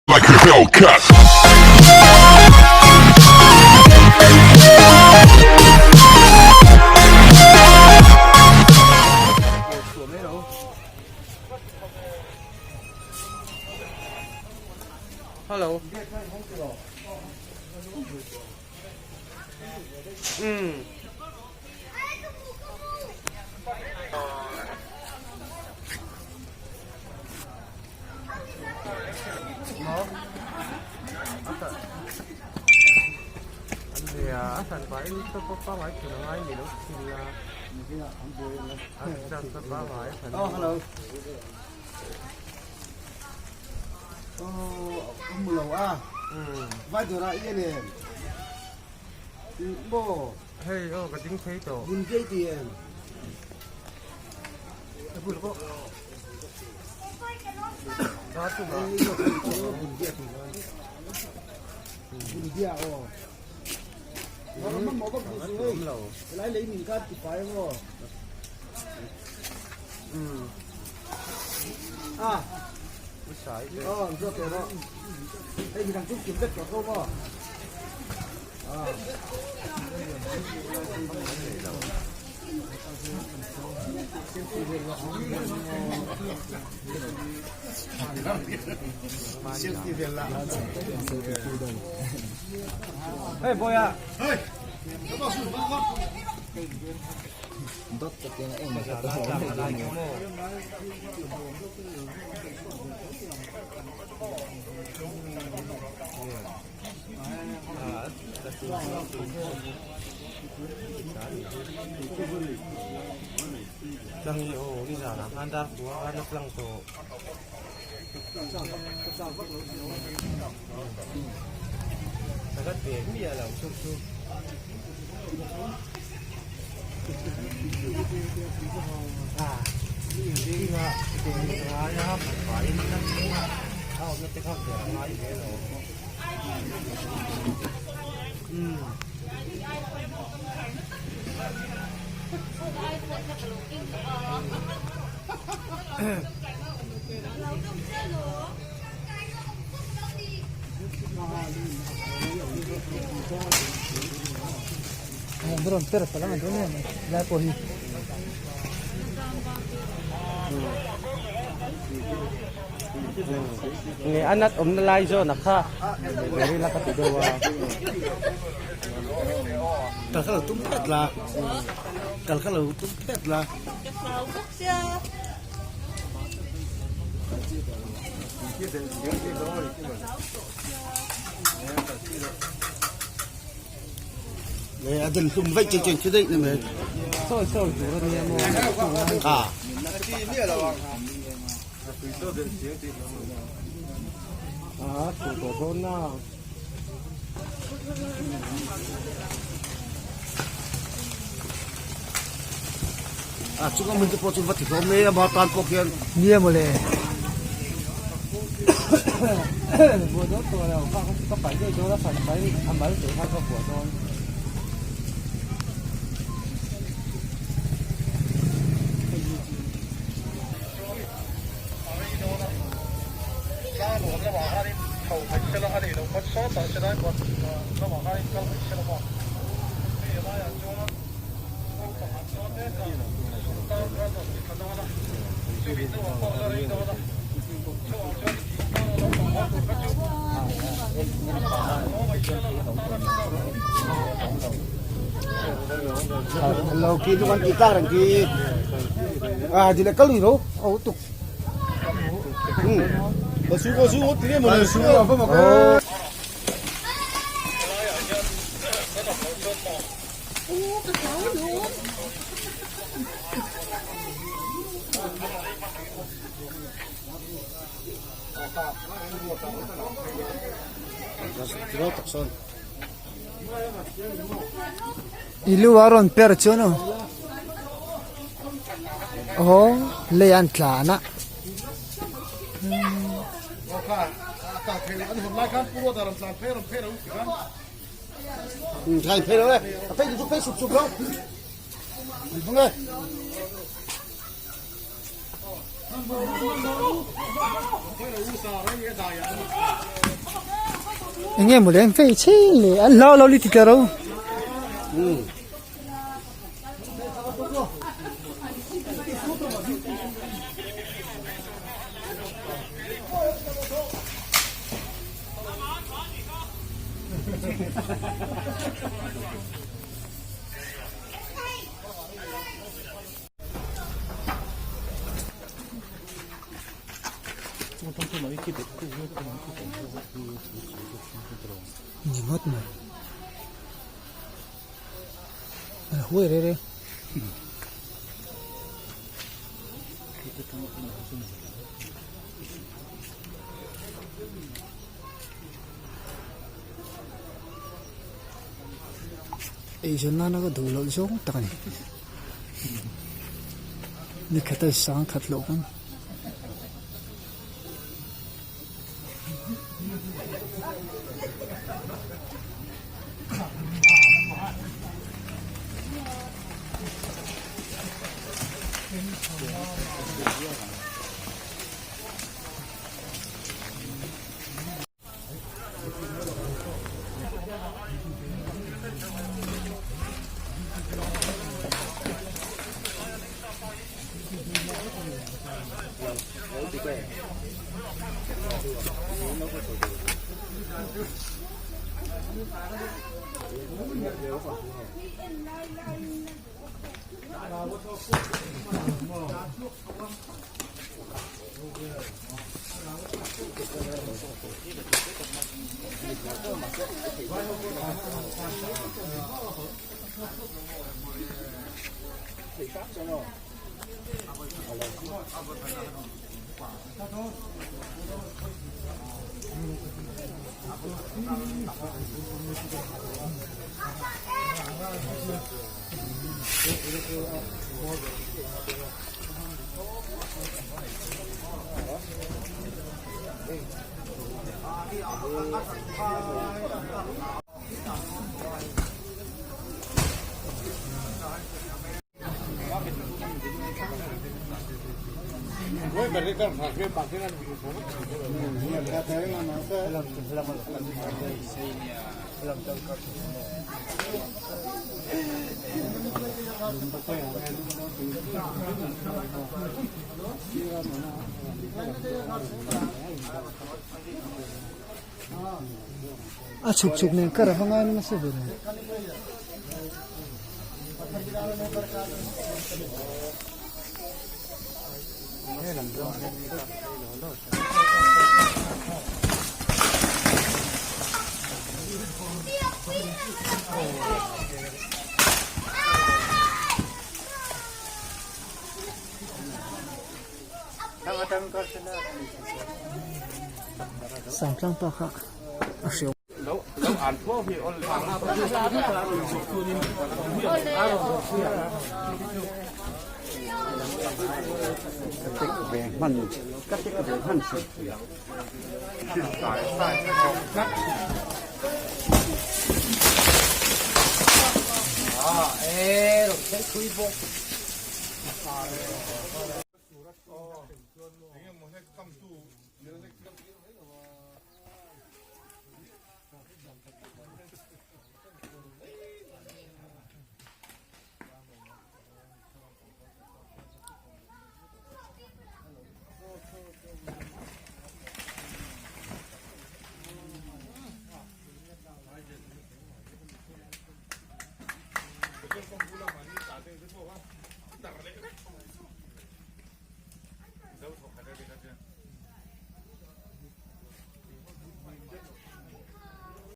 Like a Hellcat. Hello. Mm. Hei aw ka ding thei tawh. Hey boy ah. Tlang hi aw nizan ah khan dar kua khan a tlang tawh. Sagat ve miah lo chu chu. Nge a nat awmna lai zawn a kha very la ka ti deuh a. Kal kha lo tum phet la kal kha lo tum phet la. Nè, a den hlum vaih chen chen khi daih ni mai. Sawi sawi tur a nia maw? À. À, chu tawh dawn na. À, chu ka mun te pawh chu va ti hlawm mai a, ma tan pawh khian. Nia mawle. Buah dawn tawh lo, kha ka paih daih dawn a, fan paih a mal teh kha ka buah dawn. Lo khi chu kan tih tlak reng khi. À, thì lại có lùi đâu. Ồ, tục. Ừ. Có su có su tí một lần su à, không mà có. I lu a rawn per chuan aw aw lei an tlan a. Enge maw le an fei chheng le an hlau lo li ti tla ro. Ni ngawt mai. A huai reh reh. Eizawn nana ka duh loh zawng tak a ni. Ni khat a sang khat loh pawn. A chhuk chhuk nen kar a va ngai nasa ve le. Sangtlang pa kha a hreu.